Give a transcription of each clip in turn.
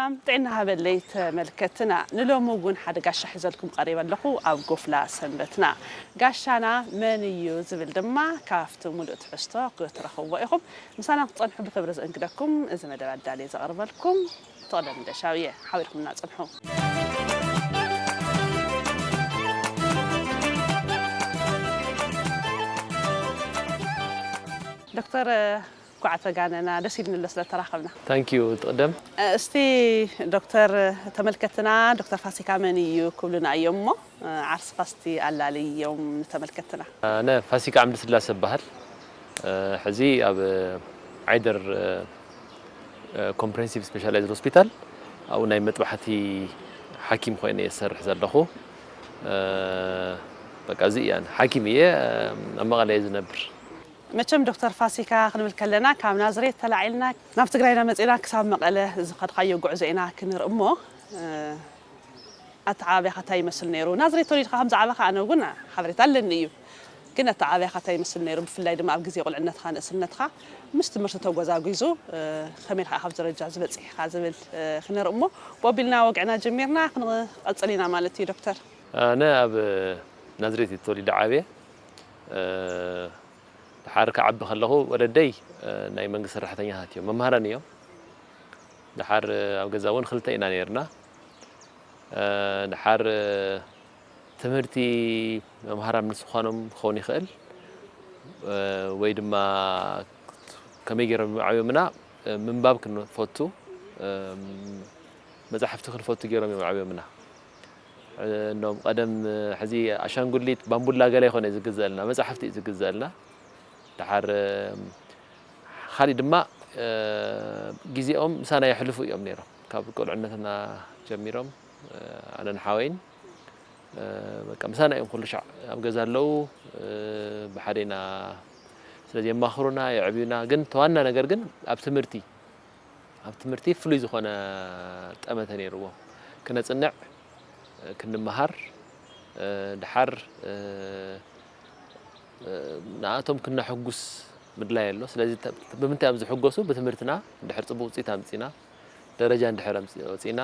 ሰላም ጥዕና ሃበለይ ተመልከትና፣ ንሎሚ እውን ሓደ ጋሻ ሒዘልኩም ቀሪበ ኣለኹ ኣብ ጎፍላ ሰንበትና። ጋሻና መን እዩ ዝብል ድማ ካብቲ ሙሉእ ትሕዝቶ ክትረኽብዎ ኢኹም። ምሳና ክትጸንሑ ብኽብሪ ዝእንግደኩም፣ እዚ መደብ ኣዳልየ ዘቕርበልኩም ትቕደም ደሻው እየ። ሓቢርኩምና ጽንሑ። ዶክተር፣ እንኳዕ ተጋነና፣ ደስ ኢሉኒ ኣሎ ስለተራኸብና። ታንኪዩ ትቕደም። እስቲ ዶክተር፣ ተመልከትና ዶክተር ፋሲካ መን እዩ ክብሉና እዮም እሞ፣ ዓርስኻ እስቲ ኣላልዮም ንተመልከትና። ኣነ ፋሲካ ዓምደ ስላሰ እበሃል። ሕዚ ኣብ ዓይደር ኮምፕሬሄንሲቭ ስፔሻላይዝድ ሆስፒታል ኣብኡ ናይ መጥባሕቲ ሓኪም ኮይነ እየ ዝሰርሕ ዘለኹ። በቃ እዚ እያ ሓኪም እየ። ኣብ መቐለ እየ ዝነብር። መቸም ዶክተር ፋሲካ ክንብል ከለና ካብ ናዝሬት ተላዒልና ናብ ትግራይና መፂና ክሳብ መቐለ ዝኸድካዮ ጉዕዞ ኢና ክንርኢ እሞ፣ ኣተዓባብያኻ እንታይ ይመስል ነይሩ? ናዝሬት ተወሊድካ ከም ዝዓበኻ ኣነ እውን ሓበሬታ ኣለኒ እዩ። ግን ኣተዓባብያኻ እንታይ ይመስል ነይሩ? ብፍላይ ድማ ኣብ ግዜ ቁልዕነትኻ ንእስነትካ ምስ ትምህርቲ ተጎዛጒዙ ከመይ ኢልካ ካብዚ ደረጃ ዝበፂሕካ ዝብል ክንርኢ እሞ፣ ብኡ ኣቢልና ወግዕና ጀሚርና ክንቐፅል ኢና ማለት እዩ ዶክተር። ኣነ ኣብ ናዝሬት እየ ተወሊደ ዓብየ። ድሓር ክዓቢ ከለኹ ወለደይ ናይ መንግስቲ ሰራሕተኛታት እዮም፣ መምሃራን እዮም። ድሓር ኣብ ገዛ እውን ክልተ ኢና ነይርና። ድሓር ትምህርቲ መምሃራን ምስ ምዃኖም ክኸውን ይኽእል ወይ ድማ ከመይ ገይሮም ዓብዮምና ምንባብ ክንፈቱ መፃሕፍቲ ክንፈቱ ገይሮም እዮም ዓብዮምና። እንደውም ቀደም ሕዚ ኣሻንጉሊት ባምቡላ ገለ ይኮነ ዝግዘአልና መፃሕፍቲ እዩ ዝግዘአልና። ድሓር ካሊእ ድማ ግዜኦም ምሳና የሕልፉ እዮም ነይሮም። ካብ ቁልዕነትና ጀሚሮም ኣነን ሓወይን በቃ ምሳና እዮም ኩሉ ሻዕ ኣብ ገዛ ኣለዉ። ብሓደ ኢና ስለዚ የማኽሩና የዕብዩና። ግን ተዋና ነገር ግን ኣብ ትምህርቲ ኣብ ትምህርቲ ፍሉይ ዝኾነ ጠመተ ነይርዎም። ክነፅንዕ ክንመሃር ድሓር ንኣቶም ክነሐጉስ ምድላይ ኣሎ። ስለዚ ብምንታይ እዮም ዝሕጎሱ? ብትምህርትና እንድሕር ፅቡቅ ውፅኢት ኣምፂና ደረጃ እንድሕር ኣምፂ- ኣውፂና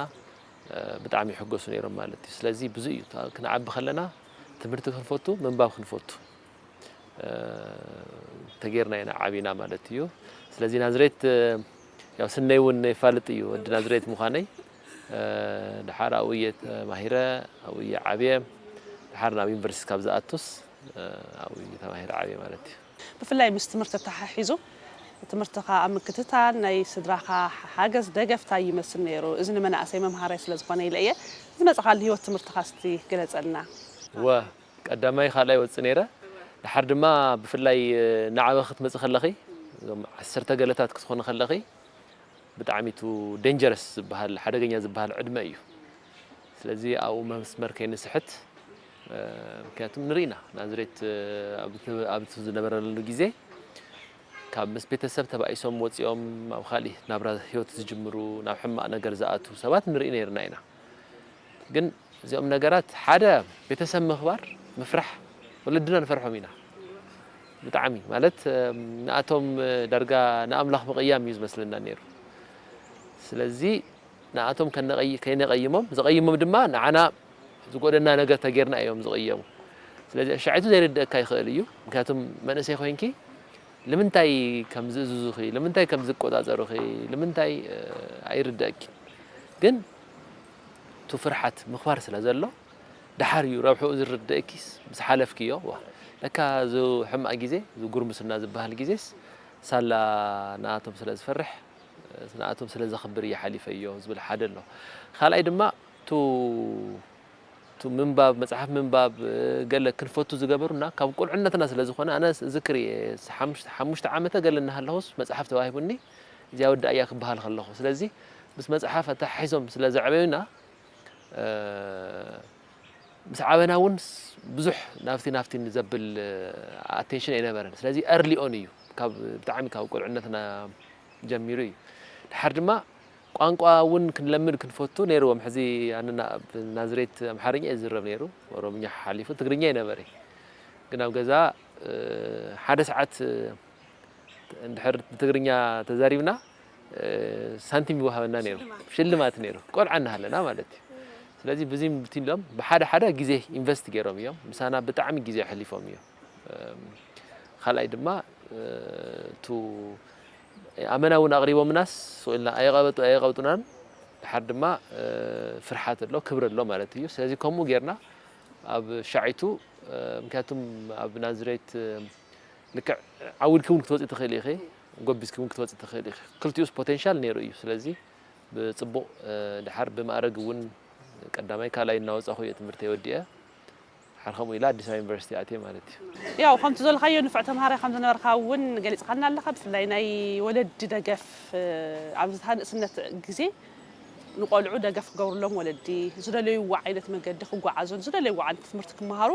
ብጣዕሚ ይሕጎሱ ነይሮም ማለት እዩ። ስለዚ ብዙ እዩ ክንዓቢ ከለና ትምህርቲ ክንፈቱ ምንባብ ክንፈቱ ተጌርና ኢና ዓቢና ማለት እዩ። ስለዚ ናዝሬት ያው ስነይ እውን ይፋልጥ እዩ ወዲ ናዝሬት ምዃነይ። ድሓር ኣብኡ እየ ተማሂረ ኣብኡ እየ ዓብየ። ድሓር ናብ ዩኒቨርሲቲ ካብ ዝኣቱስ ኣብኡ እየ ተማሂረ ዓብየ ማለት እዩ። ብፍላይ ምስ ትምህርቲ ተተሓሒዙ ትምህርትኻ ኣብ ምክትታል ናይ ስድራኻ ሓገዝ ደገፍ እንታይ ይመስል ነይሩ? እዚ ንመናእሰይ መምሃራይ ስለ ዝኾነ ኢለ እየ። ዝመፅኻሉ ህይወት ትምህርትኻ እስቲ ግለፀልና። ወ ቀዳማይ ካልኣይ ወፅእ ነይረ። ድሓር ድማ ብፍላይ ንዓበ ክትመፅእ ከለኺ እዞም ዓሰርተ ገለታት ክትኾኒ ከለኺ ብጣዕሚ እቲ ደንጀረስ ዝበሃል ሓደገኛ ዝበሃል ዕድመ እዩ። ስለዚ ኣብኡ መስመር ከይንስሕት ምክንያቱም ንርኢ ኢና ናዝሬት ኣብቲ ዝነበረሉ ግዜ ካብ ምስ ቤተሰብ ተባኢሶም ወፂኦም ኣብ ካሊእ ናብራ ህይወት ዝጅምሩ ናብ ሕማቕ ነገር ዝኣትዉ ሰባት ንርኢ ነይርና ኢና። ግን እዚኦም ነገራት ሓደ ቤተሰብ ምኽባር ምፍራሕ ወለድና ንፈርሖም ኢና ብጣዕሚ ማለት ንኣቶም ዳርጋ ንኣምላኽ ምቕያም እዩ ዝመስለና ነይሩ። ስለዚ ንኣቶም ከይነቐይሞም ዘቐይሞም ድማ ንዓና ዝጎደና ነገር ተጌርና እዮም ዝቕየሙ። ስለዚ ኣሻዒቱ ዘይርድአካ ይኽእል እዩ። ምክንያቱም መንእሰይ ኮይንኪ ንምንታይ ከም ዝእዝዙኺ፣ ንምንታይ ከም ዝቆጻጸሩኺ፣ ንምንታይ ኣይርድአኪ። ግን እቲ ፍርሓት ምኽባር ስለ ዘሎ ደሓር እዩ ረብሕኡ ዝርድእኪስ ምስ ሓለፍክዮ ዋ ለካ እዚ ሕማቕ ግዜ እዚ ጉርምስና ዝበሃል ግዜስ ሳላ ንኣቶም ስለ ዝፈርሕ ንኣቶም ስለ ዘኽብር እየ ሓሊፈዮ ዝብል ሓደ ኣሎ። ካልኣይ ድማ ቱ ቱ ምንባብ መጽሓፍ ምንባብ ገለ ክንፈቱ ዝገበሩና ካብ ቁልዕነትና ስለ ዝኾነ ኣነ ዝክር እየ ሓሙሽተ ዓመተ ገለ እናሃለኹስ መጽሓፍ ተዋሂቡኒ እዚኣ ወዳእያ ክበሃል ከለኹ ስለዚ ምስ መጽሓፍ ኣተሓሒዞም ስለ ዘዕበዩና ምስ ዓበና እውን ብዙሕ ናብቲ ናብቲ ዘብል ኣቴንሽን ኣይነበረን ስለዚ early on እዩ ካብ ብጣዕሚ ካብ ቁልዕነትና ጀሚሩ እዩ ድሓር ድማ ቋንቋ እውን ክንለምድ ክንፈቱ ነይርዎም ሕዚ ኣነና ኣብ ናዝሬት ኣምሓርኛ እዩ ዝዝረብ ነይሩ ኦሮምኛ ሓሊፉ ትግርኛ ይነበረ ግን ኣብ ገዛ ሓደ ሰዓት እንድሕር ብትግርኛ ተዛሪብና ሳንቲም ይወሃበና ነይሩ፣ ሽልማት ነይሩ፣ ቆልዓ እናሃለና ማለት እዩ። ስለዚ ብዚ ብትሎም ብሓደ ሓደ ግዜ ኢንቨስት ገይሮም እዮም፣ ምሳና ብጣዕሚ ግዜ ኣሕሊፎም እዮም። ካልኣይ ድማ፣ ቱ ኣመና እውን ኣቕሪቦምናስ ስቕ ኢልና ኣየቐበጡ ኣየቐብጡናን። ድሓር ድማ ፍርሓት ኣሎ፣ ክብሪ ኣሎ ማለት እዩ። ስለዚ ከምኡ ጌርና ኣብ ሻዒቱ፣ ምክንያቱም ኣብ ናዝሬት ልክዕ ዓው ኢልኪ እውን ክትወፂ ትኽእሊ ኢኺ፣ ጎቢዝኪ እውን ክትወፂ ትኽእሊ ኢኺ። ክልቲኡስ ፖቴንሻል ነይሩ እዩ። ስለዚ ብፅቡቕ፣ ድሓር ብማእረግ እውን ቀዳማይ ካልኣይ እናወፃኹ እየ ትምህርተይ ወዲአ። ድሓር ከምኡ ኢለ ኣዲስ ኣበባ ዩኒቨርሲቲ ኣትየ ማለት እዩ። ያው ከምቲ ዝበልካዮ ንፉዕ ተምሃራይ ከም ዝነበርካ እውን ገሊፅካልና ኣለኻ። ብፍላይ ናይ ወለዲ ደገፍ ኣብዚ ንእስነት ግዜ ንቆልዑ ደገፍ ክገብርሎም ወለዲ ዝደለይዎ ዓይነት መንገዲ ክጓዓዙን ዝደለይዎ ዓይነት ትምህርቲ ክመሃሩ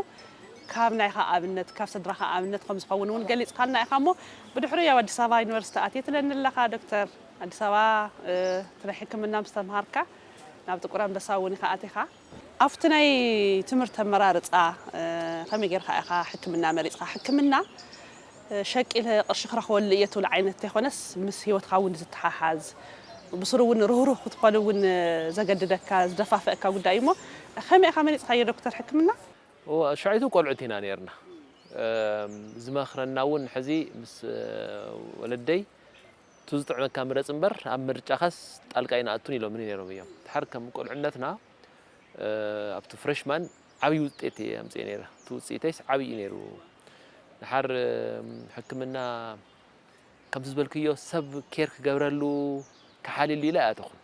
ካብ ናይኻ ኣብነት ካብ ስድራኻ ኣብነት ከም ዝኸውን እውን ገሊፅካልና ኢኻ። እሞ ብድሕሪኡ ያው ኣዲስ ኣበባ ዩኒቨርሲቲ ኣትየ ትለኒ ኣለኻ ዶክተር። ኣዲስ ኣበባ እቲ ናይ ሕክምና ምስ ተምሃርካ ናብ ጥቁር ኣንበሳ እውን ኢኻ ኣቲኻ። ኣብቲ ናይ ትምህርቲ ኣመራርፃ ከመይ ጌርካ ኢኻ ሕክምና መሪፅካ? ሕክምና ሸቂለ ቅርሺ ክረኽበሉ እየ ትብል ዓይነት ተይኮነስ ምስ ሂወትካ እውን ዝተሓሓዝ ብስሩ እውን ርህሩህ ክትኮን እውን ዘገድደካ ዝደፋፍአካ ጉዳይ እዩ። እሞ ከመይ ኢኻ መሪፅካዮ ዶክተር ሕክምና? ሻዒቱ ቆልዑት ኢና ነርና። ዝመኽረና እውን ሕዚ ምስ ወለደይ ቱ ዝጥዕመካ ምረፅ እምበር ኣብ ምርጫኻስ ጣልቃ ኣይንኣቱን ኢሎምኒ ነይሮም እዮም። ድሓር ከም ቁልዕነትና ኣብቲ ፍሬሽማን ዓብዪ ውፅኢት እየ ኣምፅኤ ነይረ። እቲ ውፅኢተይስ ዓብዪ እዩ ነይሩ። ድሓር ሕክምና ከምቲ ዝበልክዮ ሰብ ኬር ክገብረሉ ክሓልየሉ ኢለ ኣይኣተኹን።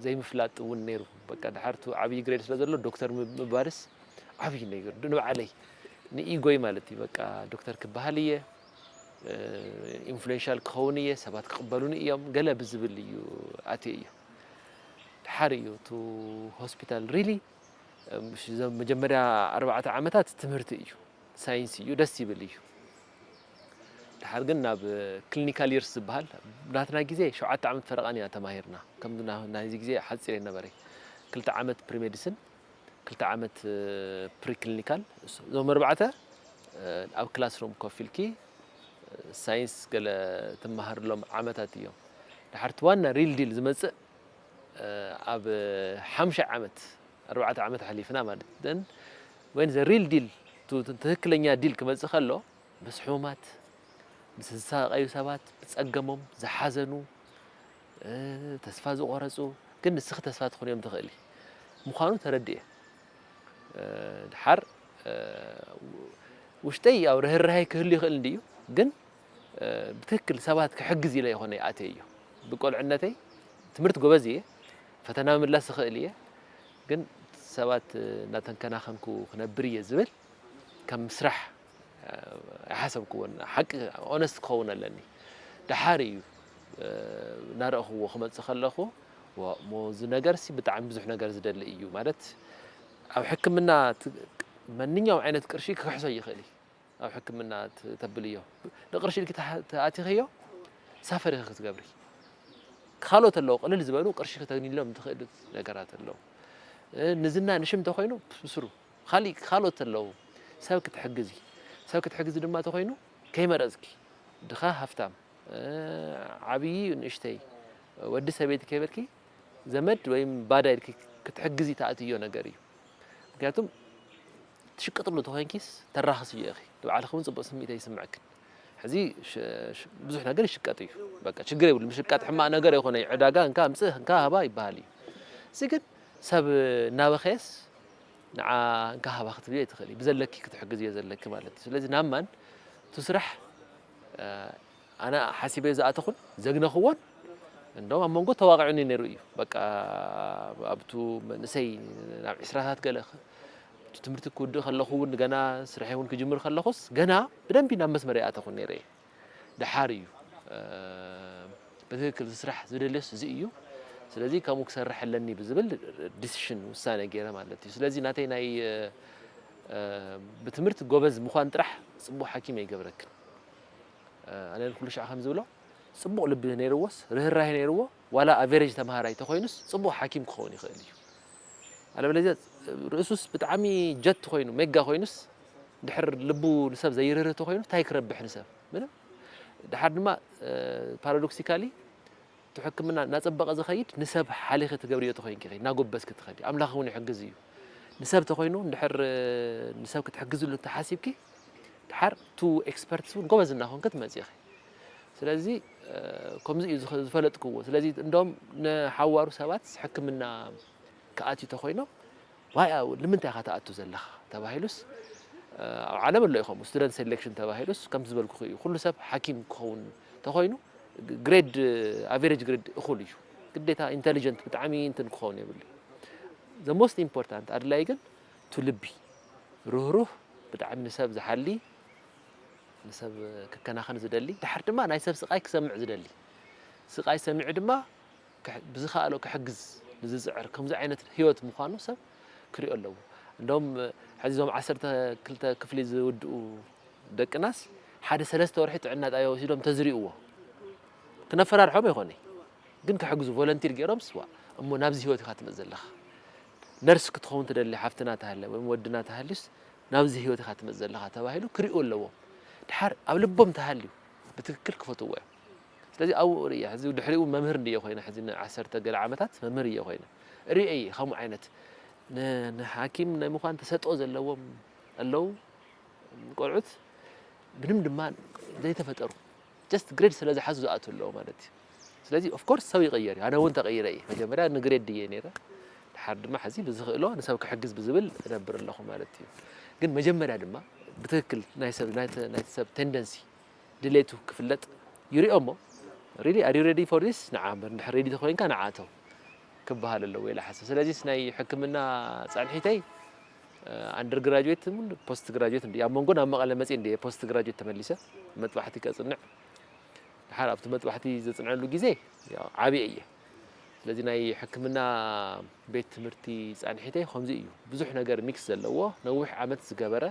ዘይምፍላጥ እውን ነይሩ። በቃ ድሓር እቲ ዓብዪ ግሬድ ስለ ዘሎ ዶክተር ምባልስ ዓብዪ ነገር ንባዕለይ ንኢጎይ ማለት እዩ። በቃ ዶክተር ክበሃል እየ፣ ኢንፍሉዌንሻል ክኸውን እየ፣ ሰባት ክቕበሉኒ እዮም ገለ ብዝብል እዩ ኣትየ እዩ። ድሓር እዩ እቲ ሆስፒታል ሪሊ መጀመርያ ኣርባዕተ ዓመታት ትምህርቲ እዩ፣ ሳይንስ እዩ፣ ደስ ይብል እዩ። ድሓር ግን ናብ ክሊኒካል ይርስ ዝበሃል ናትና ግዜ ሸውዓተ ዓመት ፈረቓን ኢና ተማሂርና። ከም ናይዚ ግዜ ሓፂር ኣይነበረ። ክልተ ዓመት ፕሪሜዲስን ክልተ ዓመት ፕሪክሊኒካል፣ እዞም ኣርባዕተ ኣብ ክላስሩም ኮፍ ኢልኪ ሳይንስ ገለ ትመሃርሎም ዓመታት እዮም። ድሓር እቲ ዋና ሪል ዲል ዝመፅእ ኣብ ሓምሻይ ዓመት ኣርባዕተ ዓመት ኣሕሊፍና ማለት ደን ወይን ዘ ሪል ዲል ትክክለኛ ዲል ክመፅእ ከሎ ምስ ሕሙማት ምስ ዝሳቀዩ ሰባት ብፀገሞም ዝሓዘኑ ተስፋ ዝቆረፁ ግን ንስኺ ተስፋ ትኾንዮም ትኽእሊ ምዃኑ ተረዲኤ። ድሓር ውሽጠይ ያው ርህራሄ ክህሉ ይኽእል እንድዩ ግን ብትክክል ሰባት ክሕግዝ ኢለ ይኾነ ይኣተየ እዮ። ብቆልዕነተይ ትምህርቲ ጎበዝ እየ፣ ፈተና ምምላስ ይኽእል እየ፣ ግን ሰባት እናተንከናኸንኩ ክነብር እየ ዝብል ከም ስራሕ ኣይሓሰብክዎን። ሓቂ ኦነስት ክኸውን ኣለኒ። ድሓር እዩ እናረእኽዎ ክመፅእ ከለኹ ሞ እዚ ነገርሲ ብጣዕሚ ብዙሕ ነገር ዝደሊ እዩ ማለት ኣብ ሕክምና መንኛውም ዓይነት ቅርሺ ክክሕሶ ይኽእል እዩ። ኣብ ሕክምና ተብልዮ ንቅርሺ ኢልኪ ተኣቲኽዮ ሳፈር ኢኺ ክትገብሪ። ካልኦት ኣለዉ ቅልል ዝበሉ ቅርሺ ክተግኒሎም ትኽእል ነገራት ኣለዉ። ንዝና ንሽም ተኮይኑ ብስሩ ካሊእ ካልኦት ኣለዉ ሰብ ክትሕግዚ ሰብ ክትሕግዚ ድማ ተኮይኑ ከይመረፅኪ ድኻ ሃፍታም ዓብዪ ንእሽተይ ወዲ ሰበይቲ ከይበልኪ ዘመድ ወይም ባዳ ኢልኪ ክትሕግዚ ትኣትዮ ነገር እዩ። ምክንያቱም ትሽቅጥሉ ተኮይንኪስ ተራኽስዮ ኢኺ ንባዕልኺ እውን ፅቡቅ ስምዒት ኣይስምዐክን። ሕዚ ብዙሕ ነገር ይሽቀጥ እዩ በቃ ችግር የብሉ ምሽቃጥ ሕማቅ ነገር ኣይኮነ ዕዳጋ እንካ ኣምፅእ እንካ ሃባ ይበሃል እዩ። እዚ ግን ሰብ እናበኸየስ ንዓ እንካ ሃባ ክትብልዮ ኣይትኽእሊ ብዘለኪ ክትሕግዝዮ ዘለኪ ማለት እዩ። ስለዚ ናማን እቲ ስራሕ ኣነ ሓሲበዮ ዝኣተኹን ዘግነኽዎን እንደውም ኣብ መንጎ ተዋቒዑኒ ነይሩ እዩ። በቃ ኣብቱ መንእሰይ ናብ ዕስራታት ገለ እቲ ትምህርቲ ክውድእ ከለኹ እውን ገና ስርሐይ እውን ክጅምር ከለኹስ ገና ብደንቢ ናብ መስመር ይኣተኹን ነይረ እየ። ደሓር እዩ ብትክክል እቲ ስራሕ ዝደልዮስ እዚ እዩ። ስለዚ ከምኡ ክሰርሕ ኣለኒ ብዝብል ዲሲሽን ውሳነ ገይረ ማለት እዩ። ስለዚ ናተይ ናይ ብትምህርቲ ጎበዝ ምዃን ጥራሕ ፅቡቕ ሓኪም ኣይገብረክን። ኣነ ኩሉ ሻዕ ከም ዝብሎ ፅቡቕ ልቢ ነይርዎስ ርህራሄ ነይርዎ ዋላ ኣቨሬጅ ተምሃራይ ተኮይኑስ ፅቡቕ ሓኪም ክኸውን ይኽእል እዩ። ኣለበለዚያ ርእሱስ ብጣዕሚ ጀት ኮይኑ ሜጋ ኮይኑስ ድሕር ልቡ ንሰብ ዘይርህርህ ተኮይኑ እንታይ ክረብሕ ንሰብ ምንም። ድሓር ድማ ፓራዶክሲካሊ እቲ ሕክምና እናጸበቐ ዝኸይድ ንሰብ ሓሊኺ ትገብርዮ ተኾይንኪ ኢኺ፣ እናጎበዝኪ ትኸዲ። ኣምላኽ እውን ይሕግዝ እዩ። ንሰብ ተኾይኑ እንድሕር ንሰብ ክትሕግዝሉ እንተሓሲብኪ ድሓር ቱ ኤክስፐርትስ እውን ጎበዝ እናኾንኪ ትመጺ ኢኺ። ስለዚ ከምዚ እዩ ዝፈለጥክዎ። ስለዚ እንደውም ንሓዋሩ ሰባት ሕክምና ክኣትዩ ተኾይኖም ዋይ ንምንታይ ኢኻ ትኣቱ ዘለኻ ተባሂሉስ ኣብ ዓለም ኣሎ ኢኹም ስቱደንት ሴሌክሽን ተባሂሉስ ከምቲ ዝበልኩ እዩ። ኩሉ ሰብ ሓኪም ክኸውን ተኾይኑ ግሬድ ኣቨሬጅ ግሬድ እኹል እዩ። ግዴታ ኢንተሊጀንት ብጣዕሚ እንትን ክኸውን የብሉ። The most important ኣድላይ ግን ቱ ልቢ ሩህሩህ ብጣዕሚ ንሰብ ዝሓሊ ንሰብ ክከናኸን ዝደሊ ድሓር ድማ ናይ ሰብ ስቓይ ክሰምዕ ዝደሊ ስቓይ ሰሚዑ ድማ ብዝኸኣሎ ክሕግዝ ንዝፅዕር ከምዚ ዓይነት ህይወት ምዃኑ ሰብ ክሪኦ ኣለዎ። እንደውም ሕዚ ዞም ዓሰርተ ክልተ ክፍሊ ዝውድኡ ደቅናስ ሓደ ሰለስተ ወርሒ ጥዕና ጣብያ ወሲዶም ተዝሪእዎ ክነፈራርሖም ኣይኮነ ግን ክሕግዙ ቮለንቲር ገይሮም ስዋ እሞ ናብዚ ህይወት ኢኻ ትመፅ ዘለኻ ነርስ ክትኸውን ትደሊ ሓፍትና ተሃለ ወይ ወድና ተሃልዩስ ናብዚ ህይወት ኢኻ ትመፅ ዘለኻ ተባሂሉ ክሪኡ ኣለዎም። ድሓር ኣብ ልቦም ተሃልዩ ብትክክል ክፈትዎ እዮም። ስለዚ ኣብኡ ርእያ ሕዚ ድሕሪኡ መምህር እንድየ ኮይነ ሕዚ ንዓሰርተ ገለ ዓመታት መምህር እየ ኮይነ ርእየ እየ ከምኡ ዓይነት ንሓኪም ናይ ምዃን ተሰጥኦ ዘለዎም ኣለዉ ቆልዑት ምንም ድማ ዘይተፈጠሩ just ግሬድ ስለ ዝሓዙ ዝኣትዉ ኣለዉ ማለት እዩ። ስለዚ ኦፍኮርስ ሰብ ይቕየር እዩ። ኣነ እውን ተቐይረ እየ። መጀመርያ ንግሬድ ድየ ነይረ። ድሓር ድማ ሕዚ ብዝኽእሎ ንሰብ ክሕግዝ ብዝብል እነብር ኣለኹ ማለት እዩ። ግን መጀመርያ ድማ ብትክክል ናይ ሰብ ናይቲ ሰብ ቴንደንሲ ድሌቱ ክፍለጥ ይሪኦ እሞ really are you ready for this ንዓ እምበር እንድሕር ሬዲ ተኮይንካ ንዓ ተው ክበሃል ኣለዎ ኢለ ሓስብ። ስለዚስ ናይ ሕክምና ፃንሒተይ ኣንደር ግራጁዌት እውን ፖስት ግራጁዌት እንዲ ኣብ መንጎ ናብ መቐለ መፅእ እንዲ ፖስት ግራጁዌት ተመሊሰ መጥባሕቲ ከፅንዕ ድሓር ኣብቲ መጥባሕቲ ዘፅንዐሉ ግዜ ዓብየ እየ። ስለዚ ናይ ሕክምና ቤት ትምህርቲ ፃንሒተይ ከምዚ እዩ። ብዙሕ ነገር ሚክስ ዘለዎ ነዊሕ ዓመት ዝገበረ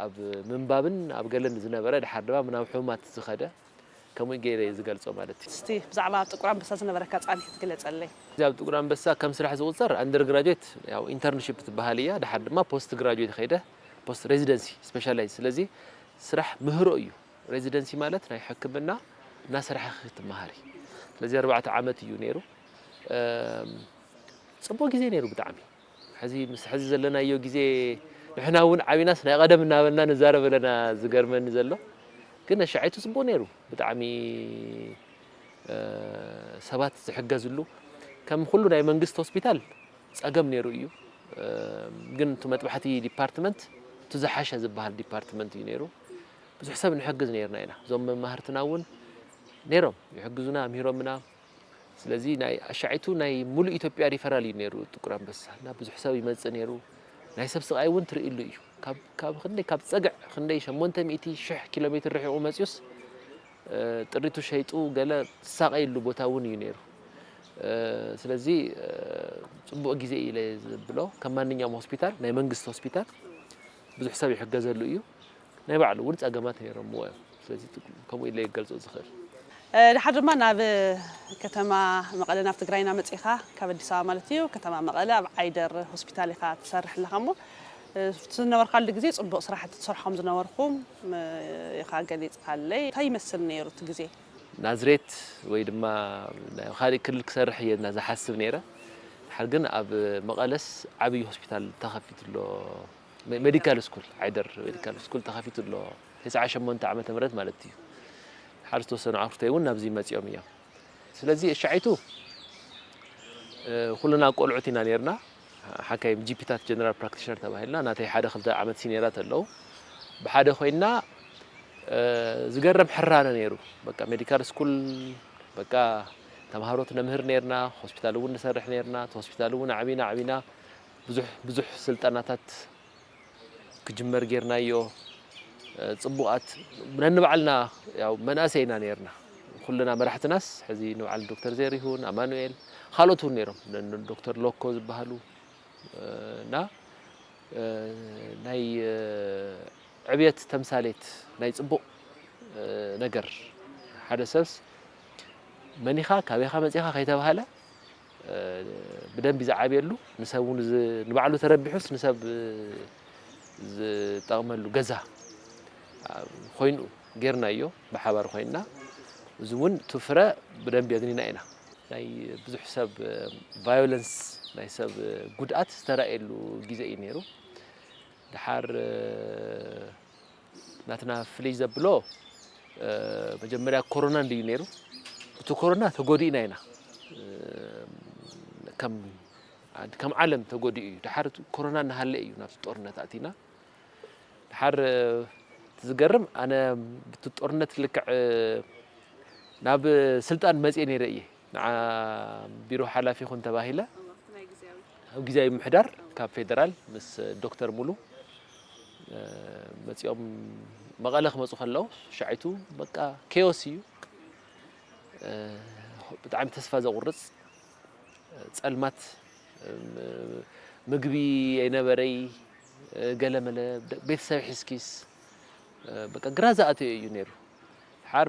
ኣብ ምንባብን ኣብ ገለን ዝነበረ ድሓር ድማ ናብ ሕሙማት ዝኸደ ከምኡ ገይረ እየ ዝገልፆ ማለት እዩ። እስቲ ብዛዕባ ኣብ ጥቁር ኣንበሳ ዝነበረካ ፃንሒት ግለፀለይ። እዚ ኣብ ጥቁር ኣንበሳ ከም ስራሕ ዝቁፀር ኣንደር ግራጁዌት ያው ኢንተርንሺፕ ትበሃል እያ። ድሓር ድማ ፖስት ግራጁዌት ከይደ ፖስት ሬዚደንሲ ስፔሻላይዝ። ስለዚ ስራሕ ምህሮ እዩ። ሬዚደንሲ ማለት ናይ ሕክምና እናሰራሕኺ ትመሃሪ። ስለዚ ኣርባዕተ ዓመት እዩ ነይሩ። ጽቡቕ ግዜ ነይሩ ብጣዕሚ። ሕዚ ምስ ሕዚ ዘለናዮ ግዜ ንሕና እውን ዓቢናስ ናይ ቀደም እናበልና ንዛረብ ኣለና ዝገርመኒ ዘሎ ግን ኣሻዒቱ ጽቡቕ ነይሩ ብጣዕሚ ሰባት ዝሕገዝሉ ከም ኩሉ ናይ መንግስቲ ሆስፒታል ጸገም ነይሩ እዩ ግን እቲ መጥባሕቲ ዲፓርትመንት እቲ ዝሓሸ ዝበሃል ዲፓርትመንት እዩ ነይሩ ብዙሕ ሰብ ንሕግዝ ነይርና ኢና እዞም መማህርትና እውን ነይሮም ይሕግዙና ምሂሮምና ስለዚ ናይ ኣሻዒቱ ናይ ሙሉእ ኢትዮጵያ ሪፈራል እዩ ነይሩ ጥቁር ኣንበሳ እና ብዙሕ ሰብ ይመፅእ ነይሩ ናይ ሰብ ስቃይ እውን ትርእሉ እዩ ካብ ክንደይ ካብ ፀግዕ ክንደይ ሸሞንተ ሚእቲ ሽሕ ኪሎ ሜትር ርሒቑ መፅዩስ ጥሪቱ ሸይጡ ገለ ዝሳቀየሉ ቦታ እውን እዩ ነይሩ ስለዚ ፅቡቅ ግዜ እዩ ኢለ ዝብሎ ከም ማንኛውም ሆስፒታል ናይ መንግስቲ ሆስፒታል ብዙሕ ሰብ ይሕገዘሉ እዩ ናይ ባዕሉ እውን ፀገማት ነይሮምዎ እዮም ስለዚ ከምኡ ኢለ ይገልፆ ዝኽእል ድሓር ድማ ናብ ከተማ መቐለ ናብ ትግራይና መፂኻ ካብ ኣዲስ ኣበባ ማለት እዩ ከተማ መቐለ ኣብ ዓይደር ሆስፒታል ኢኻ ትሰርሕ ኣለኻ እሞ ዝነበርካሉ ግዜ ፅቡቅ ስራሕቲ ትሰርሖም ዝነበርኩም ኢኻ ገሊፅካለይ እንታይ ይመስል ነይሩ እቲ ግዜ ናዝሬት ወይ ድማ ናይ ካልእ ክልል ክሰርሕ እየ እና ዝሓስብ ነይረ ድሓር ግን ኣብ መቐለስ ዓብዪ ሆስፒታል ተኸፊቱ ኣሎ ሜዲካል ስኩል ዓይደር ሜዲካል ስኩል ተኸፊቱ ኣሎ ተስዓ ሸሞንተ ዓመተ ምህረት ማለት እዩ ድሓር ዝተወሰኑ ኣኽርተይ እውን ናብዚ መፂኦም እዮም ስለዚ እሻዒቱ ኩልና ቆልዑት ኢና ነርና ሓካይም ጂፒታት ጀነራል ፕራክቲሽነር ተባሂልና ናተይ ሓደ ክልተ ዓመት ሲኒራት ኣለዉ ብሓደ ኮይና ዝገርም ሕራነ ነይሩ በቃ ሜዲካል ስኩል በቃ ተምሃሮት ነምህር ነርና ሆስፒታል እውን ንሰርሕ ነርና እቲ ሆስፒታል እውን ኣዕቢና ኣዕቢና ብዙሕ ብዙሕ ስልጠናታት ክጅመር ጌርናዮ ፅቡቓት ነንባዕልና ያው መናእሰይ ኢና ነርና ኩልና መራሕትናስ ሕዚ ንበዓል ዶክተር ዘሪሁን ኣማኑኤል ካልኦት እውን ነይሮም ዶክተር ሎኮ ዝበሃሉ እና ናይ ዕብየት ተምሳሌት ናይ ፅቡቕ ነገር ሓደ ሰብስ መኒኻ ካበይኻ መፂኻ ከይተባሃለ ብደንቢ ዝዓብየሉ ንሰብ እውን ንባዕሉ ተረቢሑስ ንሰብ ዝጠቕመሉ ገዛ ኮይኑ ጌርናዮ ብሓባር ኮይንና እዚ እውን እቲ ፍረ ብደንብ የግኒና ኢና። ናይ ብዙሕ ሰብ ቫዮለንስ፣ ናይ ሰብ ጉድኣት ዝተራእየሉ ግዜ እዩ ነይሩ። ድሓር ናትና ፍልይ ዘብሎ መጀመርያ ኮሮና እንድዩ ነይሩ። እቲ ኮሮና ተጎዲእና ኢና። ከም ዓድ- ከም ዓለም ተጎዲኡ እዩ። ድሓር እቲ ኮሮና እናሃለ እዩ ናብቲ ጦርነት ኣቲና። ድሓር እቲ ዝገርም ኣነ ብቲ ጦርነት ልክዕ ናብ ስልጣን መፅየ ነይረ እየ። ንዓ ቢሮ ሓላፊ ኩን ተባሂለ ኣብ ግዜያዊ ምሕዳር ካብ ፌደራል ምስ ዶክተር ሙሉ መፂኦም መቐለ ክመፁ ከለዉ ሻዒቱ በቃ ኬዮስ እዩ። ብጣዕሚ ተስፋ ዘቑርፅ ፀልማት፣ ምግቢ ኣይነበረይ፣ ገለመለ ቤተሰብ ሒዝኪስ በቃ ግራ ዝኣተዮ እዩ ነይሩ። ሓር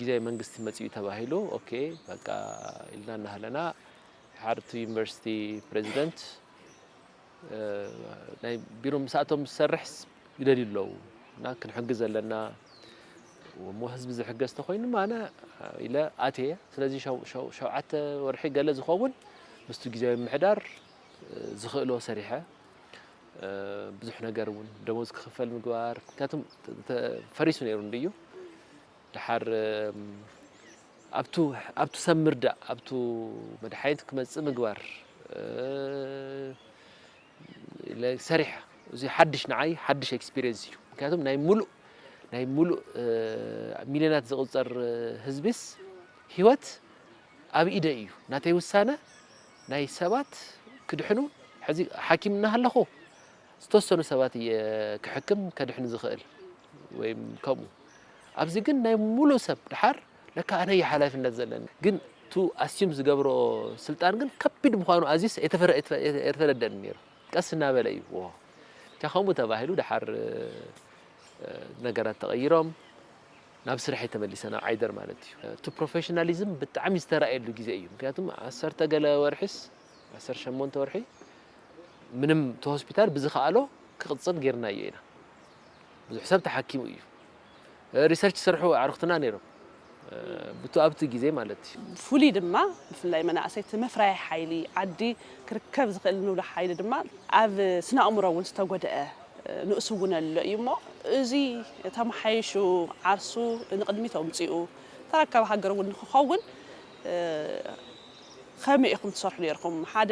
ግዜያዊ መንግስቲ መፂኡ ተባሂሉ ኦኬ በቃ ኢልና እናሃለና ሓር እቲ ዩኒቨርሲቲ ፕሬዚደንት ናይ ቢሮ ምስኣቶም ዝሰርሕስ ይደልዩ ኣለዉ እና ክንሕግዝ ዘለና እሞ ህዝቢ ዝሕገዝ ተኮይኑ ኣነ ኢለ ኣትየ። ስለዚ ሸውዓተ ወርሒ ገለ ዝኸውን ምስቲ ግዜያዊ ምሕዳር ዝኽእሎ ሰሪሐ ብዙሕ ነገር እውን ደሞዝ ክኽፈል ምግባር ምክንያቱም ፈሪሱ ነይሩ እንድዩ። ድሓር ኣብቱ ኣብቱ ሰብ ምርዳእ ኣብቱ መድሓኒት ክመፅእ ምግባር ሰሪሐ። እዚ ሓድሽ ንዓይ ሓድሽ ኤክስፒሪየንስ እዩ። ምክንያቱም ናይ ሙሉእ ናይ ሙሉእ ሚልዮናት ዝቑፀር ህዝቢስ ህይወት ኣብ ኢደ እዩ። ናተይ ውሳነ ናይ ሰባት ክድሕኑ ሕዚ ሓኪም እናሃለኹ ዝተወሰኑ ሰባት እየ ክሕክም ከድሕን ዝኽእል ወይም ከምኡ። ኣብዚ ግን ናይ ሙሉእ ሰብ ድሓር ለካ ኣነ እየ ሓላፍነት ዘለኒ። ግን ቱ ኣስዩም ዝገብሮ ስልጣን ግን ከቢድ ምዃኑ ኣዝዩስ ኣይተፈረ- ኣይተፈ- ኣይተፈለደኒ ነይሩ። ቀስ እናበለ እዩ ዎ ብቻ ከምኡ ተባሂሉ ድሓር ነገራት ተቐይሮም ናብ ስርሐይ ተመሊሰ ናብ ዓይደር ማለት እዩ። እቲ ፕሮፌሽናሊዝም ብጣዕሚ ዝተራእየሉ ግዜ እዩ። ምክንያቱም ዓሰርተ ገለ ወርሒስ ዓሰርተ ሸሞንተ ወርሒ ምንም እቲ ሆስፒታል ብዝኸኣሎ ክቕፅል ጌርናዮ ኢና። ብዙሕ ሰብ ተሓኪሙ እዩ። ሪሰርች ዝሰርሑ ኣዕሩኽትና ነይሮም ብቱ ኣብቲ ግዜ ማለት እዩ። ፍሉይ ድማ ብፍላይ መናእሰይ እቲ መፍረያይ ሓይሊ ዓዲ ክርከብ ዝኽእል ንብሎ ሓይሊ ድማ ኣብ ስነ ኣእምሮ እውን ዝተጎድአ ንኡስ እውን ኣሎ እዩ እሞ እዚ ተመሓይሹ ዓርሱ ንቕድሚት ኣውፂኡ ተረካቢ ሃገር እውን ንክኸውን ከመይ ኢኹም ትሰርሑ ነርኩም? ሓደ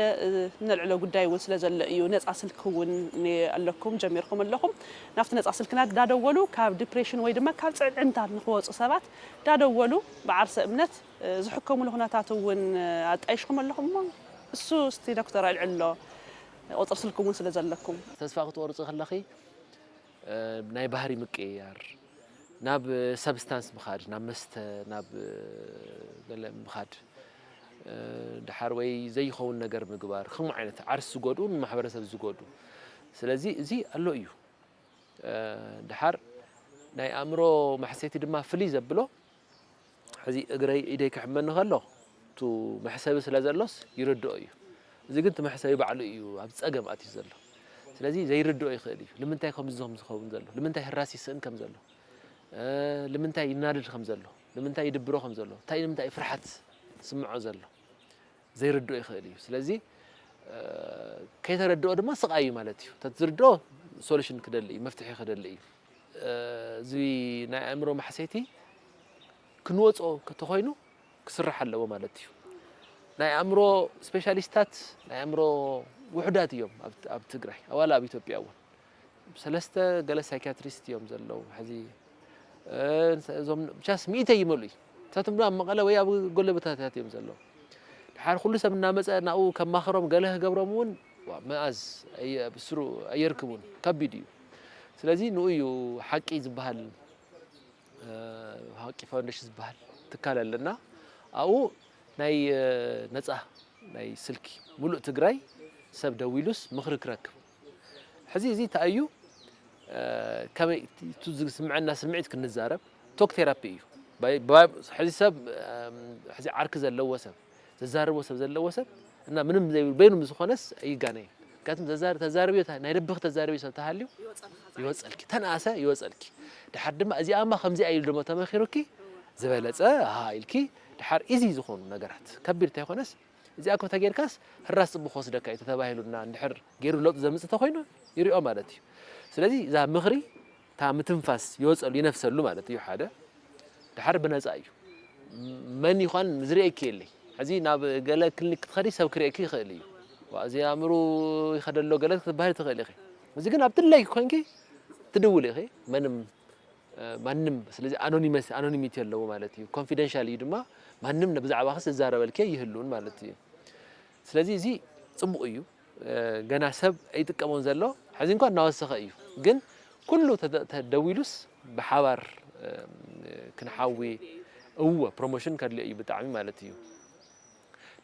ነልዕሎ ጉዳይ እውን ስለ ዘሎ እዩ። ነፃ ስልኪ እውን ኣለኩም ጀሚርኩም ኣለኹም። ናብቲ ነፃ ስልክና ዳደወሉ ካብ ዲፕሬሽን ወይ ድማ ካብ ፅዕንታት ንክወፁ ሰባት ዳደወሉ ብዓርሰ እምነት ዝሕከሙሉ ኩነታት እውን ኣጣይሽኩም ኣለኹም እሞ እሱ እስቲ ዶክተር ኣልዕሎ ቁፅሪ ስልኩም እውን ስለ ዘለኩም። ተስፋ ክትቆርፂ ከለኺ ናይ ባህሪ ምቅይያር፣ ናብ ሰብስታንስ ምኻድ፣ ናብ መስተ፣ ናብ ገለ ምኻድ፣ ድሓር ወይ ዘይኸውን ነገር ምግባር፣ ከምኡ ዓይነት ዓርስ ዝጎድኡ ንማሕበረሰብ ዝጎድኡ። ስለዚ እዚ ኣሎ እዩ። ድሓር ናይ ኣእምሮ ማሕሰይቲ ድማ ፍልይ ዘብሎ ሕዚ እግረይ ኢደይ ክሕመኒ ከሎ ቱ መሕሰቢ ስለ ዘሎስ ይርድኦ እዩ። እዚ ግን እቲ መሕሰቢ ባዕሉ እዩ ኣብ ጸገም ኣትዩ ዘሎ። ስለዚ ዘይርድኦ ይኽእል እዩ። ንምንታይ ከምዚ ከም ዝኸውን ዘሎ፣ ንምንታይ ህራስ ይስእን ከም ዘሎ፣ ንምንታይ ይናደድ ከም ዘሎ፣ ንምንታይ ይድብሮ ከም ዘሎ፣ እንታይ ንምንታይ ፍርሓት ስምዖ ዘሎ ዘይርድኦ ይኽእል እዩ። ስለዚ ከይተረድኦ ድማ ስቓይ እዩ ማለት እዩ። ተዝርድኦ ሶሉሽን ክደሊ እዩ፣ መፍትሒ ክደሊ እዩ። እዚ ናይ ኣእምሮ ማሕሰይቲ ክንወፅኦ ተኾይኑ ክስራሕ ኣለዎ ማለት እዩ። ናይ ኣእምሮ ስፔሻሊስታት ናይ ኣእምሮ ውሑዳት እዮም ኣብ ትግራይ ኣዋላ ኣብ ኢትዮጵያ እውን ሰለስተ ገለ ሳይካትሪስት እዮም ዘለዉ ሕዚ እዞም ብቻስ ሚእተይ ይመሉ እዩ ንሳቶም ድማ ኣብ መቐለ ወይ ኣብ ጎለበታታት እዮም ዘለዉ ድሓር ኩሉ ሰብ እናመፀ ናብኡ ከማኽሮም ገለ ክገብሮም እውን መኣዝ ብስሩ ኣየርክቡን ከቢድ እዩ ስለዚ ንኡ እዩ ሓቂ ዝበሃል ሓቂ ፋውንዴሽን ዝበሃል ትካል ኣለና ኣብኡ ናይ ነፃ ናይ ስልኪ ሙሉእ ትግራይ ሰብ ደዊሉስ ምኽሪ ክረክብ ሕዚ እዚ እንታይ እዩ ከመይ እቲ ዝስምዐና ስምዒት ክንዛረብ ቶክ ቴራፒ እዩ ሕዚ ሰብ ሕዚ ዓርኪ ዘለዎ ሰብ ዘዛርቦ ሰብ ዘለዎ ሰብ እና ምንም ዘይብሉ በይኑ ምስ ዝኾነስ ኣይጋነይን ምክንያቱም ተዛርብዮ ናይ ልብኺ ተዛርብዮ ሰብ ተሃልዩ ይወፀልኪ ተነኣሰ ይወፀልኪ ድሓር ድማ እዚኣማ ከምዚኣ ኢሉ ደሞ ተመኺሩኪ ዝበለጸ፣ ኣሃ ኢልኪ፣ ድሓር ኢዚ ዝኾኑ ነገራት፣ ከቢድ እንተይኮነስ፣ እዚኣ እኮ ተጌርካስ፣ ህራስ ጽቡቕ ክወስደካ እዩ ተተባሂሉና፣ እንድሕር ገይሩ ለውጢ ዘምጽእ ተኾይኑ፣ ይሪኦ ማለት እዩ። ስለዚ፣ እዛ ምኽሪ፣ እታ ምትንፋስ ይወጸሉ፣ ይነፍሰሉ ማለት እዩ፣ ሓደ። ድሓር ብነጻ እዩ። መን ይዃን ዝርእየኪ የለይ። ሕዚ ናብ ገለ ክሊኒክ ክትኸዲ ሰብ ክርእየኪ ይኽእል እዩ። "ዋ፣ እዚ ኣእምሩ ይኸደሎ" ገለ ክትበሃሊ ትኽእል ኢኺ። እዚ ግን ኣብ ድላይኪ ኮይንኪ ትድውሊ ኢኺ። መንም፣ እ፣ ማንም፣ ስለዚ ኣኖኒመስ-፣ ኣኖኒሚቲ ኣለዎ ማለት እዩ። ኮንፊደንሻል እዩ ድማ፣ ማንም ብዛዕባኺ ዝዛረበልኪ ይህሉን ማለት እዩ። ስለዚ እዚ ጽቡቕ እዩ። እ፣ ገና ሰብ ኣይጥቀሞን ዘሎ፣ ሕዚ እንኳን እናወሰኸ እዩ። ግን ኩሉ ተደ-፣ ተደዊሉስ ብሓባር፣ እ፣ ክንሓዊ፣ እወ፣ ፕሮሞሽን ከድልዮ እዩ ብጣዕሚ ማለት እዩ።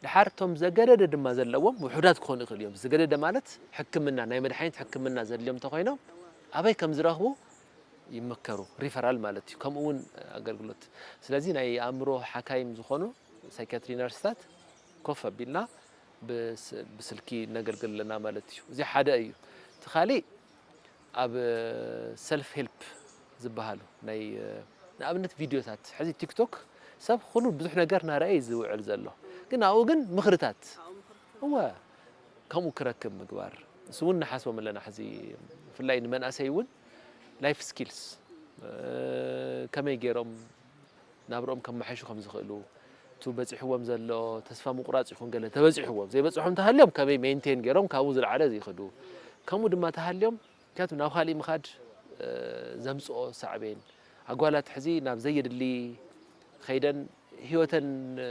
ድሓር እቶም ዘገደደ ድማ ዘለዎም ውሑዳት ክኾኑ ይኽእሉ እዮም። ዘገደደ ማለት ሕክምና፣ ናይ መድሓኒት ሕክምና ዘድልዮም እንተኾይኖም ኣበይ ከም ዝረኽቡ ይምከሩ፣ ሪፈራል ማለት እዩ። ከምኡ እውን ኣገልግሎት። ስለዚ ናይ ኣእምሮ ሓካይም ዝኾኑ ሳይኪያትሪ ነርስታት ኮፍ ኣቢልና ብስ-፣ ብስልኪ ነገልግል ኣለና ማለት እዩ። እዚ ሓደ እዩ። እቲ ካሊእ ኣብ ሰልፍ ሄልፕ ዝበሃሉ ናይ፣ ንኣብነት ቪድዮታት፣ ሕዚ ቲክቶክ ሰብ ኩሉ ብዙሕ ነገር እናረኣየ እዩ ዝውዕል ዘሎ። ግን ኣብኡ ግን ምኽርታት፣ እወ፣ ከምኡ ክረክብ ምግባር። እሱ እውን ንሓስቦም ኣለና። ሕዚ ብፍላይ ንመንእሰይ እውን ላይፍ ስኪልስ፣ እ፣ ከመይ ገይሮም ናብርኦም ከመሓይሹ ከም ዝኽእሉ፣ እቲ በጺሕዎም ዘሎ ተስፋ ምቁራጽ ይኹን ገለ ተበጺሕዎም፣ ዘይበጽሖም ተሃልዮም ከመይ ሜንቴን ገይሮም ካብኡ ዝለዓለ ዝይኸዱ፣ ከምኡ ድማ ተሃልዮም፣ ምክንያቱ ናብ ካሊእ ምኻድ፣ እ፣ ዘምጽኦ ሳዕቤን፣ ኣጓላት ሕዚ ናብ ዘየድሊ ኸይደን ህይወተን፣ እ፣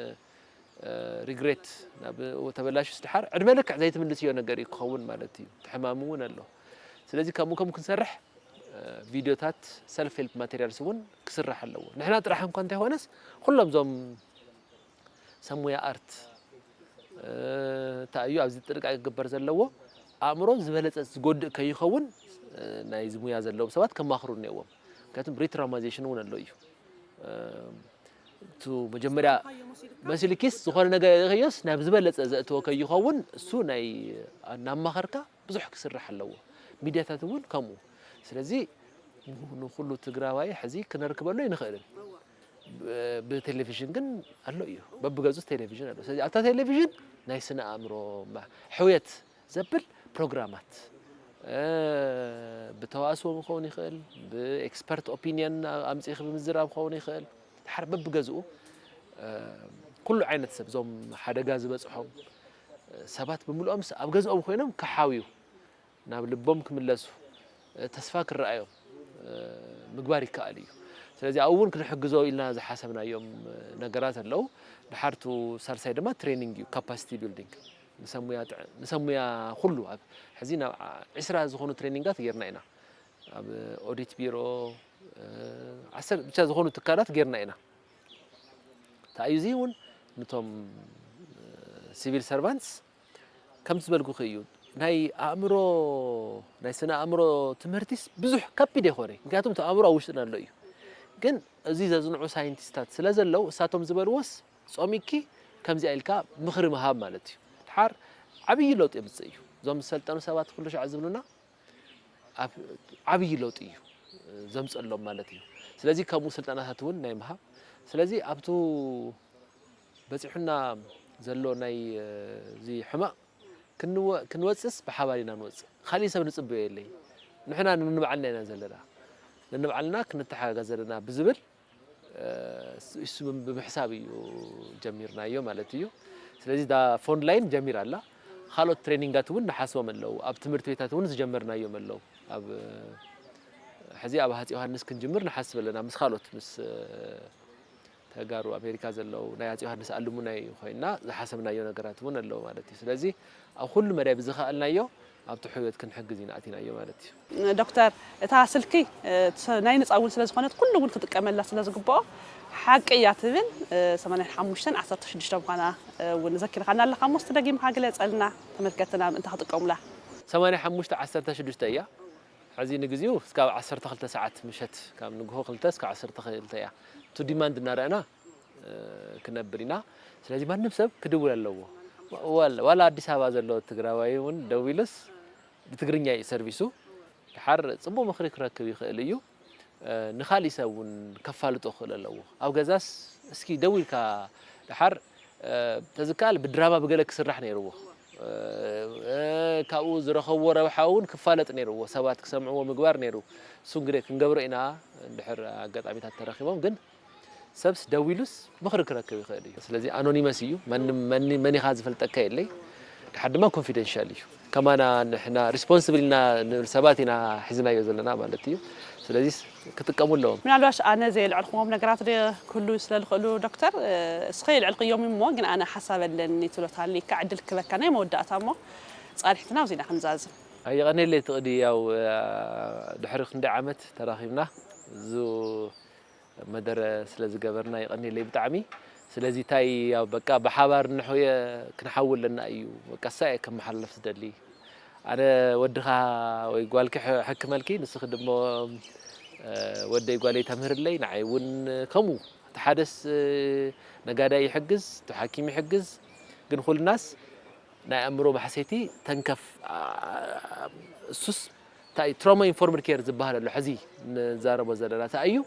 ሪግሬት ናብ ተበላሹስ ድሓር ዕድመ ልክዕ ዘይትምልስዮ ነገር እዩ ክኸውን ማለት እዩ። እቲ ሕማም እውን ኣሎ። ስለዚ ከምኡ ከምኡ ክንሰርሕ፣ እ፣ ቪድዮታት ሰልፍ ሄልፕ ማቴሪያልስ እውን ክስራሕ ኣለዎ። ንሕና ጥራሕ እንኳ እንተይኮነስ ኩሎም እዞም ሰብ ሞያ ኣርት፣ እ፣ እንታይ እዩ ኣብዚ ጥንቃቄ ክግበር ዘለዎ? ኣእምሮ ዝበለጸ ዝጎድእ ከይኸውን፣ እ፣ ናይዚ ሙያ ዘለዎም ሰባት ከማኽሩ እኒኦዎም። ምክንያቱም ሪትራውማይዜሽን እውን ኣሎ እዩ። እ፣ እቱ መጀመርያ መሲልኪስ ዝኾነ ነገር ኢኽዮስ ናብ ዝበለጸ ዘእትዎ ከይኸውን እሱ ናይ እናማኸርካ ብዙሕ ክስራሕ ኣለዎ። ሚድያታት እውን ከምኡ። ስለዚ ንኹሉ ትግራዋይ ሕዚ ክነርክበሉ ኣይንኽእልን። ብ-፣ ብቴሌቪዥን ግን ኣሎ እዩ። በብገጹ ቴሌቪዥን ኣሎ። ስለዚ ኣብታ ቴሌቪዥን ናይ ስነ ኣእምሮ ማ-፣ ሕውየት ዘብል ፕሮግራማት፣ እ፣ ብተዋስኦ ክኸውን ይኽእል፣ ብኤክስፐርት ኦፒንየን ኣምጺእኺ ብምዝራብ ክኸውን ይኽእል። ድሓር በብገዝኡ፣ እ፣ ኩሉ ዓይነት ሰብ፣ እዞም ሓደጋ ዝበጽሖም፣ እ፣ ሰባት ብምልኦም ስ-፣ ኣብ ገዝኦም ኮይኖም ክሓውዩ፣ ናብ ልቦም ክምለሱ፣ እ፣ ተስፋ ክረኣዮም፣ እ፣ ምግባር ይከኣል እዩ። ስለዚ ኣብኡ እውን ክንሕግዞ ኢልና ዝሓሰብናዮም፣ እ፣ ነገራት ኣለዉ። ድሓር እቱ ሳልሳይ ድማ ትሬኒንግ እዩ፣ ካፓሲቲ ቢልዲንግ። ንሰብ ሙያ ጥዕ-፣ ንሰብ ሙያ ኩሉ ኣብ ሕዚ ናብ ዓ-፣ ዕስራ ዝኾኑ ትሬኒንጋት ጌርና ኢና። ኣብ ኦዲት ቢሮ፣ እ፣ ዓሰርተ ብቻ ዝኾኑ ትካላት ጌርና ኢና። እንታይ እዩ እዚ እውን ነቶም፣ እ፣ ሲቪል ሰርቫንትስ ከምቲ ዝበልኩኺ እዩ። ናይ ኣእምሮ፣ ናይ ስነ ኣእምሮ ትምህርቲስ ብዙሕ ከቢድ ኣይኮነይ። ምክንያቱም እቲ ኣእምሮ ኣብ ውሽጥና ኣሎ እዩ። ግን እዚ ዘጽንዑ ሳይንቲስታት ስለ ዘለዉ እሳቶም ዝበልዎስ ጾሚኪ ከምዚኣ ኢልካ ምኽሪ ምሃብ ማለት እዩ። ድሓር ዓብዪ ለውጢ የምጽእ እዩ። እዞም ዝሰልጠኑ ሰባት ኩሉ ሻዕ ዝብሉና ኣብ ዓብዪ ለውጢ እዩ ዘምጸሎም ማለት እዩ። ስለዚ ከምኡ ስልጠናታት እውን ናይ ምሃብ። ስለዚ ኣብቱ በጺሑና ዘሎ ናይ፣ እ፣ እዚ ሕማቕ ክንወ-፣ ክንወጽእስ ብሓባር ኢና ንወጽእ። ካሊእ ሰብ ንጽበዮ የለይ። ንሕና ንንባዕልና ኢና ዘለና። ንንባዕልና ክንተሓጋገዝ ዘለና ብዝብል፣ እ፣ እሱ ብምሕሳብ እዩ ጀሚርናዮ ማለት እዩ። ስለዚ እዛ ፎንድ ላይን ጀሚራ ኣላ። ካልኦት ትሬኒንጋት እውን ንሓስቦም ኣለዉ። ኣብ ትምህርቲ ቤታት እውን ዝጀመርናዮም ኣለዉ። ኣብ፣ ሕዚ ኣብ ሃጽይ ዮሃንስ ክንጅምር ንሓስብ ኣለና ምስ ካልኦት፣ ምስ፣ እ፣ ተጋሩ ኣሜሪካ ዘለዉ ናይ ሃጽይ ዮሃንስ ኣሉሙናይ ኮይንና ዝሓሰብናዮ ነገራት እውን ኣለዉ ማለት እዩ። ስለዚ ኣብ ኩሉ መዳይ ብዝኸኣልናዮ ኣብቲ ሕውየት ክንሕግዝ ኢና ኣቲናዮ ማለት እዩ። ዶክተር፣ እታ ስልኪ፣ እ፣ ስ-፣ ናይ ነጻ እውን ስለ ዝኾነት ኩሉ እውን ክጥቀመላ ስለ ዝግብኦ ሓቂ እያ ትብል፣ እ፣ ሰማንያን ሓሙሽተን ዓሰርተ ሽዱሽተ ምዃና፣ እ፣ እውን ዘኪርካና ኣለኻ እሞ እስቲ ደጊምካ ግለጸልና ተመልከትና ምእንቲ ክጥቀሙላ። ሰማንያ ሓሙሽተ ዓሰርተ ሽዱሽተ እያ። ሕዚ ንግዚኡ እስካብ ዓሰርተ ክልተ ሰዓት ምሸት ካብ ንግሆ ክልተ እስካብ ዓሰርተ ክልተ እያ። እቱ ዲማንድ እናረኣና እ፣ ክነብር ኢና። ስለዚ ማንም ሰብ ክድውል ኣለዎ። ዋላ፣ ዋላ ኣዲስ ኣበባ ዘሎ ትግራዋይ እውን ደዊሉስ ብትግርኛ እዩ ሰርቪሱ። ድሓር ጽቡቕ ምኽሪ ክረክብ ይኽእል እዩ። ንኻሊእ ሰብ እውን ከፋልጦ ክኽእል ኣለዎ። ኣብ ገዛስ እስኪ ደው ኢልካ ደሓር ተዝከኣል ብድራማ ብገለ ክስራሕ ነይርዎ። ካብኡ ዝረኸብዎ ረብሓ እውን ክፋለጥ ነይርዎ፣ ሰባት ክሰምዕዎ ምግባር ነይሩ። እሱ እንግዲህ ክንገብሮ ኢና እንድሕር ኣጋጣሚታት ተረኺቦም። ግን ሰብስ ደው ኢሉስ ምኽሪ ክረክብ ይኽእል እዩ። ስለዚ ኣኖኒመስ እዩ። መን ኢኻ ዝፈልጠካ የለይ። ድሓር ድማ ኮንፊደንሻል እዩ። ከማና ንሕና ሪስፖንስብል ኢና ንብል ሰባት ኢና ሒዝናዮ ዘለና ማለት እዩ። ስለዚ ክጥቀሙ ኣለዎም። ምናልባሽ ኣነ ዘየልዕልኩዎም ነገራት ዶ ክህሉ ስለ ዝኽእሉ ዶክተር፣ እስኸ የልዕልክዮም እሞ ግን ኣነ ሓሳብ ኣለኒ ትብሎ ተሃልይካ ዕድል ክበካ ናይ መወዳእታ እሞ ፃንሒትና ኣብዚ ኢና ክንዛዝም። ኣየቐኔለይ ትቕዲ ያው ድሕሪ ክንደይ ዓመት ተራኺብና ዙ መደረ ስለ ዝገበርና የቐንየለይ ብጣዕሚ። ስለዚ እንታይ ያው በቃ ብሓባር እንሖየ ክንሓዊ ኣለና እዩ። በቃ እሳ እየ ከመሓላልፍ ዝደሊ። ኣነ ወድኻ ወይ ጓልኪ ሐክመልኪ ንስኺ ድሞ ወደይ ጓለይ ተምህርለይ ንዓይ እውን ከምኡ እቲ ሓደስ ነጋዳይ ይሕግዝ እቲ ሓኪም ይሕግዝ ግን ኩልናስ ናይ ኣእምሮ ማሕሰይቲ ተንከፍ እሱስ እንታይ ትሮማ ኢንፎርምድ ኬር ዝበሃል ኣሎ ሕዚ ንዛረቦ ዘለና እንታይ እዩ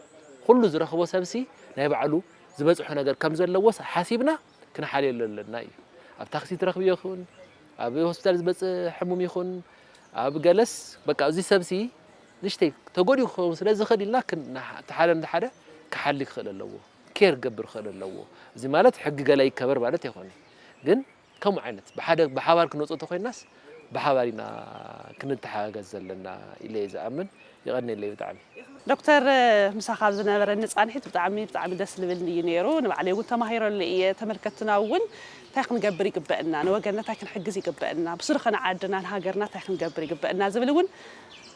ኩሉ ዝረኽቦ ሰብሲ ናይ ባዕሉ ዝበፅሖ ነገር ከም ዘለዎስ ሓሲብና ክንሓልየሉ ኣለና እዩ ኣብ ታክሲ ትረኽብዮ ይኹን ኣብ ሆስፒታል ዝበፅእ ሕሙም ይኹን ኣብ ገለስ በቃ እዚ ሰብሲ ንሽተይ ተጎዲኡ ክኸውን ስለ ዝኽእል ኢልና እቲ ሓደ ንሓደ ክሓሊ ክኽእል ኣለዎ ኬር ክገብር ክኽእል ኣለዎ እዚ ማለት ሕጊ ገለ ይከበር ማለት ኣይኮነ ግን ከምኡ ዓይነት ብሓደ ብሓባር ክንወፅኦ ተኮይናስ ብሓባር ኢና ክንተሓጋገዝ ዘለና ኢለ እየ ዝኣምን። የቐንየለይ ብጣዕሚ። ዶክተር ምሳኻ ኣብ ዝነበረኒ ፃንሒት ብጣዕሚ ብጣዕሚ ደስ ልብል እዩ ነይሩ። ንባዕለይ እውን ተማሂረሉ እየ። ተመልከትትና እውን እንታይ ክንገብር ይግበእና፣ ንወገንና እንታይ ክንሕግዝ ይግበእና፣ ብስሩ ከ ንዓድና ንሃገርና እንታይ ክንገብር ይግበእና ዝብል እውን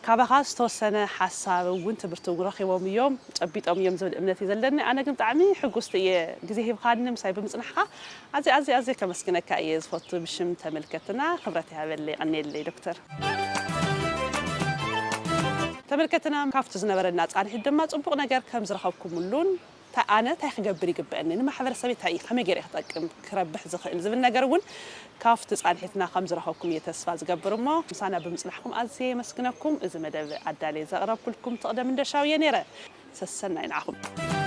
ካባኻ ዝተወሰነ ሓሳብ እውን ትምህርቲ እውን ረኺቦም እዮም ጨቢጦም እዮም ዝብል እምነት እዩ ዘለኒ። ኣነ ግን ብጣዕሚ ሕጉስቲ እየ ግዜ ሂብኻኒ ምሳይ ብምፅናሕኻ ኣዝየ ኣዝየ ኣዝየ ከመስግነካ እየ ዝፈቱ ብሽም ተመልከትና ክብረት ይሃበለይ የቐንየለይ ዶክተር። ተመልከትና ካብቲ ዝነበረና ፃንሒት ድማ ፅቡቕ ነገር ከም ዝረኸብኩምሉን ኣነ እንታይ ክገብር ይግበእኒ ንማሕበረሰበይ እንታይ ከመይ ገይረ ክጠቅም ክረብሕ ዝኽእል ዝብል ነገር እውን ካብቲ ፃንሒትና ከም ዝረኸብኩም እየ ተስፋ ዝገብር እሞ ምሳና ብምፅናሕኩም ኣዝየ የመስግነኩም እዚ መደብ ኣዳልየ ዘቕረብኩልኩም ትቕደም እንደሻው እየ ነይረ ሰሰናይ ንዓኹም